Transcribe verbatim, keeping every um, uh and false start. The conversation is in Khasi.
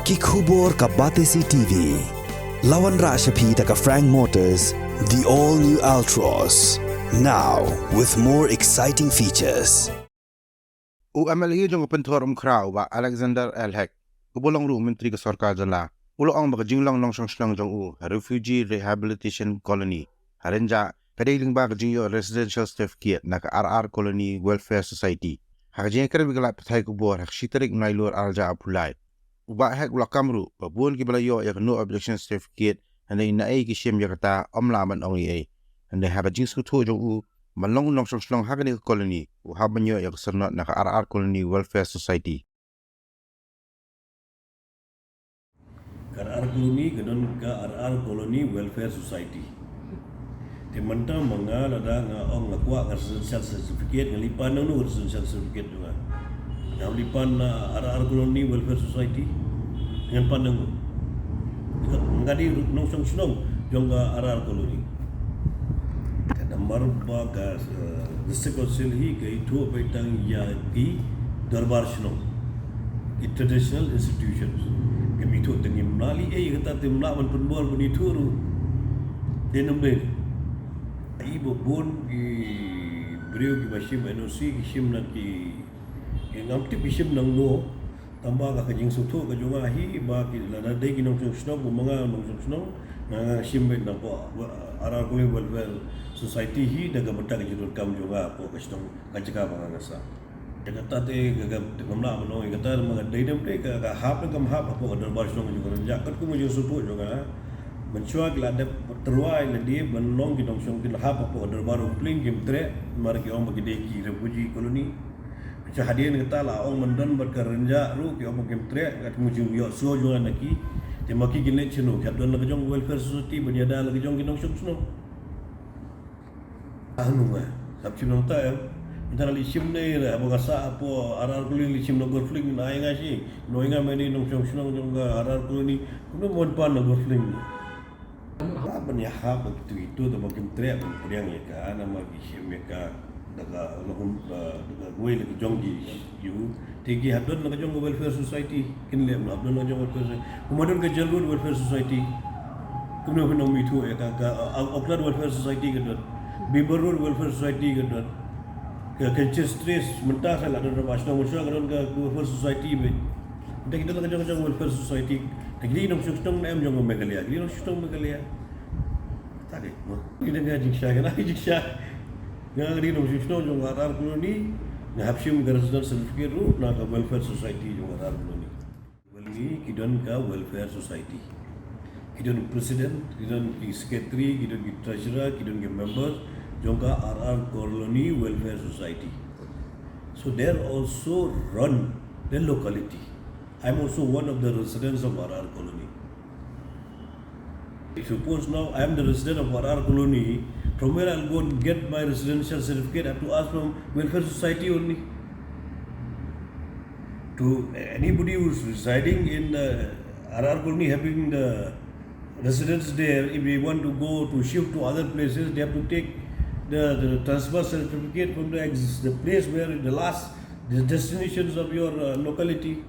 Ki khubor ka Batesi T V. La wanrah sha phi da ka Frank Motors, the all new Altroz. Now with more exciting features. U M L A jong ka Pynthor Umkhraw, u Bah Alexander L Hek, uba long ruh u Myntri ka Sorkar Jylla, u la ong ba ka jinglong nongshong shnong jong u ha Refugee Rehabilitation Colony ha Rynjah ka dei lyngba ka jingïoh Residential Certificate na ka R R Colony Welfare Society. Ha ka jingïakren bad ki lad pathai khubor ha ka shi tarik Nailur arhajar arphew lai, u Bah Hek u la kam ruh ba bun kiba la ïoh ïa ka No Objection Certificate, hynrei naei ki shim ïa kata ym lah ban ong ei ei. Hynrei ha ka jingsngewthuh jong u ban long u nongshong shnong ha kane ka colony, u hap ban ïoh ïa ka syrnod na ka R R Colony Welfare Society. Ka R R Colony ka don ka R R Colony Welfare Society. Te mynta ma nga, lada nga ong nga kwah ka residential certificate, ngan leit pan nangno ka residential certificate jong nga? Ngan leit pan na R R Colony Welfare Society? Ngan pan nangno? Nga dei nongshong shnong jong ka R R Colony. Ka namar ba ka, eh, District Council hi ka ithuh beit tang ïa ki dorbar shnong, ki traditional institutions. Kam ithuh tang, ngim lah leh ei ei, kata te ym lah ban pynbor ban ithuh ruh. Te namar i ba bun ki briew kiba shim N O C ki shim na ki, ki ngam tip ki shim nangno. Tangba ka, ka jingsngewthuh ka jong nga hi ba ki, lada dei ki nongshong shnong, kum ma nga nongshong shnong, nga, nga shim beit na ka R R Colony Welfare Society hi da ka bynta ka jingdonkam jong nga hapoh ka shnong, ka jaka ba nga, nga sah. Ïa kata te ka, ka, te ngam lah ban ong ïa kata, namar ka dei ne ym dei, ka, ka hap ne kam hap hapoh ka dorbar shnong jong ka Rynjah. Katkum ka jingsngewthuh jong nga, mynshuwa ki la dep tyrwa ïa lade ban long ki nongshong, ki la hap hapoh ka dorbar u Pling, kim treh, namar ki ong ba ki dei ki refugee colony. Sha hadien kata la ong ban don bad ka Rynjah ruh, ki ong ba kim treh, katkum ka jingïohsngew jong nga na ki. Te ma ki kin leit shano? Ki hap don la ka jong ka Welfare Society ban ïada la ka jong ki nongshong shnong. Ah, nungwa. Sap shim nangta em. Mynta nga leit shim ne, haba nga sah hapoh R R Colony leit shim na Golf Link, ai nga shi. Nongwei nga, mynta nongshong shnong jong ka R R Colony. Kumno ban pan na Golf Link? Hap ban ïahap ha kito kito, tangba kim treh ban pdiang ïa ka, namar ki shim ïa ka da ka, la kum, da, da kawei la ka jong ki, ïa u. Te ki hap don la ka jong ka Welfare Society, kin leh, hap don la ka jong ka Welfare Society. Kumba don ka Jail Road Welfare Society. Kumno phin ym ithuh ïa ka, ka, uh, Auckland Welfare Society ka don. Beaver Road Welfare Society ka don. Ka, ka Church Terrace mynta sa la don, ba shnong shnong ka don ka, ka Welfare Society beit. Mynta ki don la ka jong ka jong Welfare Society. Te ki dei nongshong shnong ne em jong ka Meghalaya? Ki dei nongshong shnong Meghalaya. Kata dei, mo. Ki dei ka jingshai, ka na ka jingshai. Nga, nga dei nongshong shnong jong ka R R Colony, nga hap shim ka resident certificate ruh na ka Welfare Society jong ka R R Colony. Colony ki don ka Welfare Society. Ki don president, ki don ki secretary, ki don ki treasurer, ki don ki member jong ka R R Colony Welfare Society. So they also run the locality. I'm also one of the residents of R R Colony. Suppose now I am the resident of R R Colony, from where I'll go and get my residential certificate? I have to ask from Welfare Society only. To anybody who's residing in the R R Colony, having the residence there, if they want to go to shift to other places, they have to take the, the transfer certificate from the ex-, the place where the last, the destinations of your, uh, locality.